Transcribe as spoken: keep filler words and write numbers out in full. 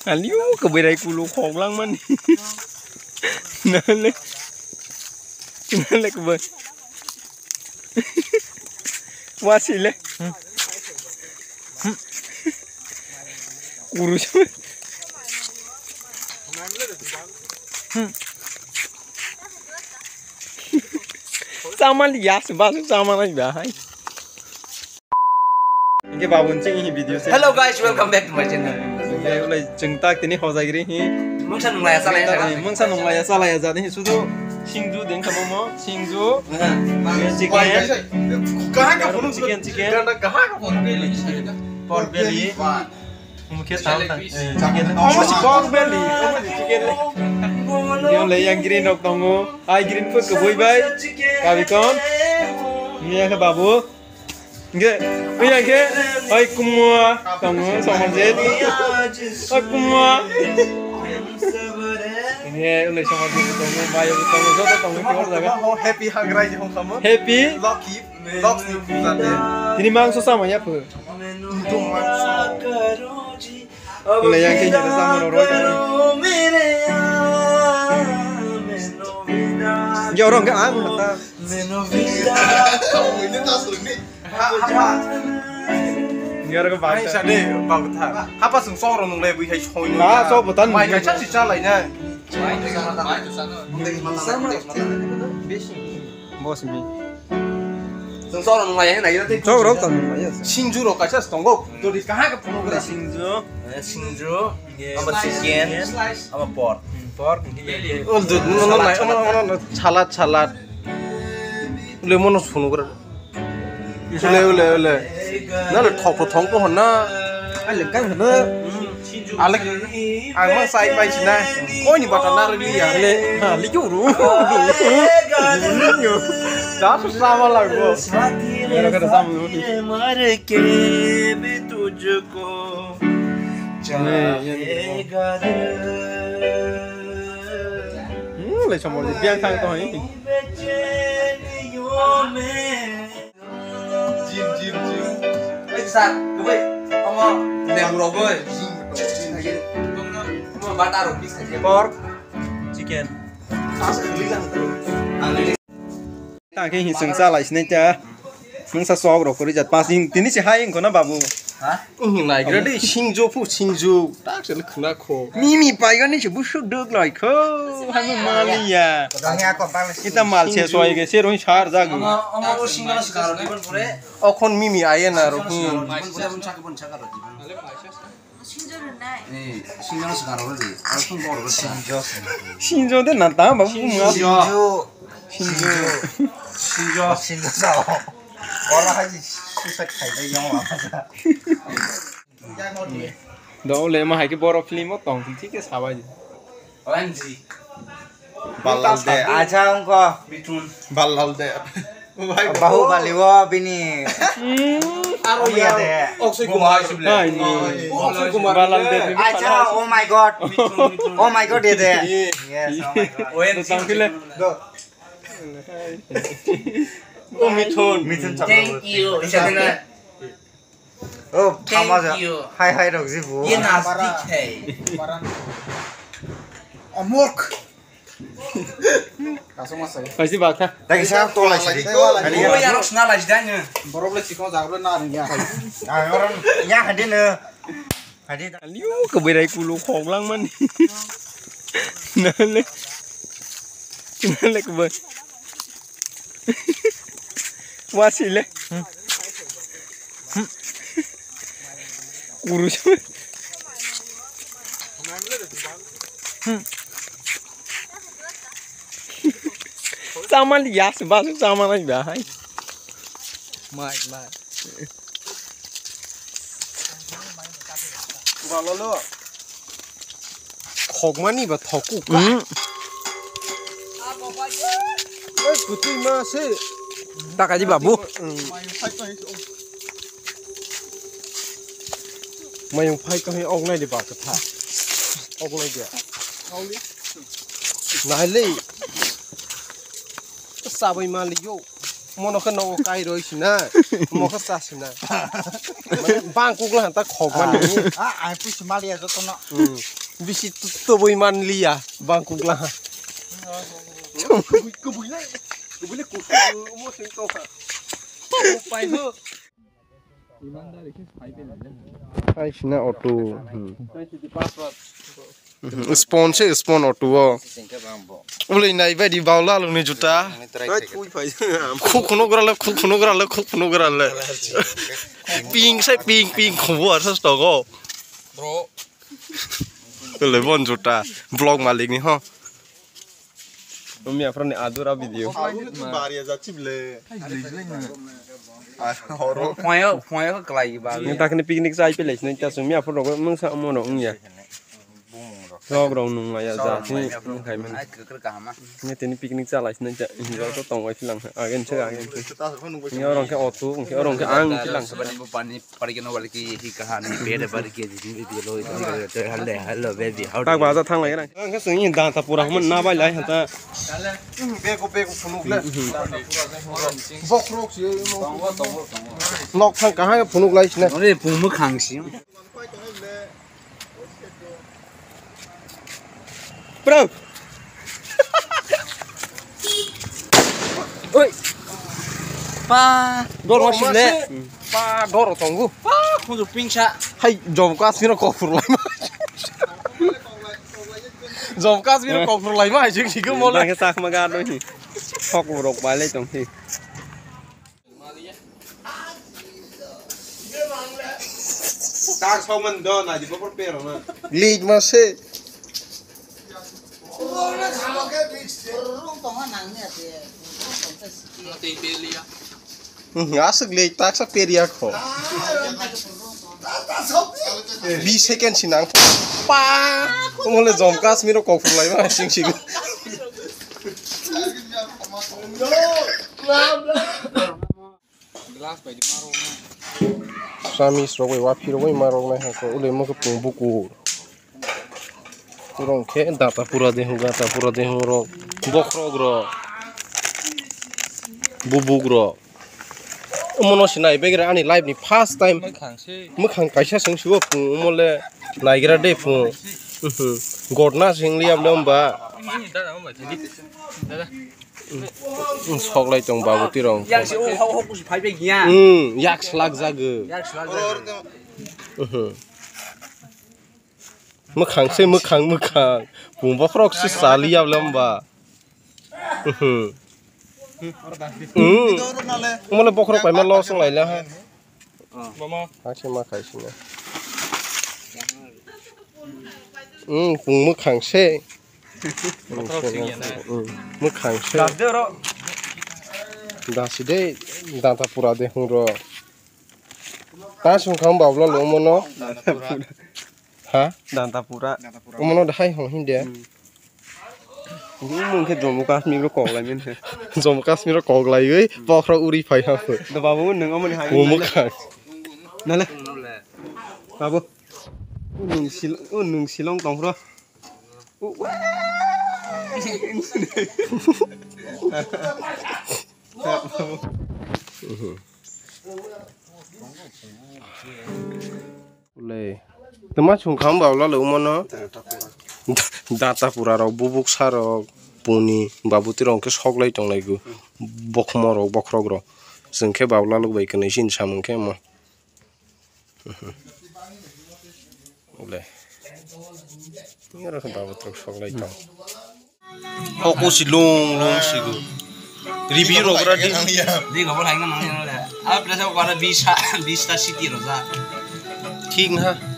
Aliu kwbwi rai kulu khok langmani. Nale. Nale kwbwi. Wasile. Kuru. Chamali yas basu chamali bahai. Hingke babun ching hi video se. Hello guys, welcome back to my channel. Hingke ulai chwng tak tini hojagri hi. Mungsa nunglaya chalaya jani. Mungsa nunglaya chalaya jani hi sudu singju deng kamo mo, singju. Chicken. Kahaka phunu chicken, chicken. Kahaka phunu belly. Pork belly. Mungke tal ta. Chicken. Omo si pork belly. Omo si chicken le. Yo le yang green ok tongo. Ai green food ko boi bai. Kabi kon. Ni ya ke babu. Nge, iya ke, oi kumwa, tongo, somonjet. Oi kumwa. Nge, ulai somonjet tongo, bayo tongo, joto tongo, ki hor jaga. Happy hangrai jong kamo. Happy. Lucky, lucky puja de. Tini mangso sama ya pho. Itu mangso. Wala yang khe hino tamo rw rw. Yo rong ang hata. Ini tas ini. Yo rong ba. Ai sade babu tha. Hapa sung soro nung le bui hai soi nung. Ah, so botan. Mai ka chasi chalai na. Boss mi. Chwng chwng rok nung lai, nai rok tei. Chwng rok tong lai. Singju rok kaisa se tongo. Jodi kaha ka phunuk gra. Singju. Eh, singju. Ama chicken. Ama pork. Hmm, pork. Oh, no, no, no, no, no, no, salad, salad. Ule mono phunuk gra. Ule, ule, ule. Na le thok thok ko honna. Ale kan honna. Alek, ang ma sai pai sina. Koi ni bata na ri ya. Le, ha, li ju ru. Da su sa ma la go. Era ka da sa mu. Hmm, le chamo le biang khang to hai. Jim, jim, jim. Ei, sir, kwbai. Omo, lembu rok bai. Omo, butter rok piece khaijak. Pork, chicken. Sasa kwrwi lang. Ang le. Ta khe hi chwng cha lai sinai ta. Nwng sa sok rok kwrwi jat. Pas din tini se hai wngkho na babu. Ha? Wng nai gra de singjo phu singjo. Tak se khna kho. Mimi paigani se busuk duk lai kho. Hamo maliya. Kita mal se soi ge se roi sar jagu. Omo, omo ro singjo na sikaro diban pore. Okhon mimi aye na ro. Diban pore, omo chakhe bon chakaro diban. Singjo rwnai. Eh, singjo na sikaro ro di. Aro thung bor ro. Singjo. Singjo de na ta babu. Singjo. Singjo. Singjo. Singjo. Singjo sao. Ora haji susa khai dai yong la. Dong le ma hai ke boro film o tong thik ke sabai. Orange. Balal de. Acha ongko. Mithun. Balal de. Bahubali o bini. Aro ya. Akshay Kumar. Hai ni. Akshay Kumar. Balal de. Acha, oh my God. Oh my God, de de. Yes, oh my God. Tang kile. Do. Oh, Mithun. Mithun chakra. Thank you. Oh, thank you. Hai hai rok jibu. Ye nasdik hai. Amok. Kasong masai. Kaisi bakha. Tagi sa to lai sidi. Oh, ya rok sna lai sidi anya. Borok le sikon jagro na ringya. Ah, orang ya hadin. Hadin. Liu ke berai kulu khok lang man. Nale. Nale ke bai. Wasile. Kurus. Chaman yas basu chaman ai bahai. Mai mai. Balalo. Khokmani ba thoku ka. Hmm. Oi, kutui ma se. Takaji babu. Hmm. Mayung phai kahai ok nai de ba katha. Ok nai de. Nai le. Sabai ma le yo. Mono khe nogo kai roi sina, mo khe cha sina. Mane bang kukla hanta khok man ni. Ah, ai pusi maliya joto no. Hmm. Bisi tu-, tubui man liya, bang kukla. Kubui, kubui le, kubui le kusu, mo sing to ha. Pai ho. Hai sina auto. Hmm. Mhm, spon se, spon auto o. Ulei nai bai di baula lungni juta. Khuk khunu gra le, khuk khunu gra le, khuk khunu gra le. Ping sai ping, ping khubu ar sa stogo. Bro. Ulei bon juta. Vlog malik ni ho. Umi afro ni adura video. Bariya jachib le. Phone, phone ko kalai ba. Ni takni picnic chai pele sini ta sumi afro rok mung sa mo no ung ya. Rok rok nung ya ja. Ni khai man. Ai kekre kahama. Ni tini picnic chalai sini ja. Rok to tong wai silang. Agen se agen se. Ni orang ke otu, orang ke ang silang. Pani Parikeno bariki hi kahani bere bariki jising video lo itu. Hello, hello, baby, how do you? Tak baja thang lagi nang. Ang kasing ini danta pura hum na bai lai hanta. Bego bego phunuk le. Bok rok si. Nok thang kaha phunuk lai sina. Ore pung mukhang si. Bro. Oi. Pa, dor ma sile. Pa, dor tongo. Pa, khunju pingsa. Hai, Jammu Kashmir ko phurlai ma. Jammu Kashmir ko phurlai ma, jing jing mo le. Nang sak ma ga do hi. Hok rok bai le tong hi. Tak soman do na di bokor pero na. Late ma se. Hmm, aswk late tak sa peria kho. Bis second sinang. Pa. Mole Jammu Kashmir ko phurlai ma sing sing. Samis rogwi wapi rogwi ma rok nai hwnkhe ulai mokhe pung bukur. Pura hwnkhe data pura de hwnga, data pura de hwngrok, bokhrokrok, bubukrok. Omono se nai begra ani life ni first time. Mwkhang se. Mwkhang kaisa seng sugo pung omole naigra de pung. Mhm. Godna seng liya bole omba. Dada, omba, dada. Soklai tong babu tirong. Yak se o hok hok kusi phai bai giya. Hmm, yak slak jago. Yak slak jago. Mhm. Mwkhang se mwkhang mwkhang. Bung bokhorok se saliya bole omba. Mhm. Hmm. Mole bokhorok paima los wng laila ha. Mama. Hakhe ma khai sini. Hmm, bung mwkhang se. Mwkhang se. Dasi de, danta pura de hwngrok. Ta sung kham babla longmano. Ha? Danta pura. Omono de hai hong hinde. Bumung khe Jammu Kashmir ro kok lai men he. Jammu Kashmir ro kok lai oi, bokhorok uri phai ha. Do babu nwng omoni hai. Bumung kha. Nale. Babu. O nwng sil-, o nwng silong tong phro. O, wa. Le. Tama sung kham ba la lo mano. Data pura rok, bubuk sa rok, puni babu tirong khe sok lai tong lai gu. Bokhmo rok, bokhorok rok. Sung khe ba la lo bai kwnwi sin samung khe mo. Ule. Yoro khe babu tok sok lai tong. Hoko si lung lung si gu. Review rok ra di. Di gobor hai nang nang le. A presa ko ara bis ta, bis ta city ro ja. Thik na.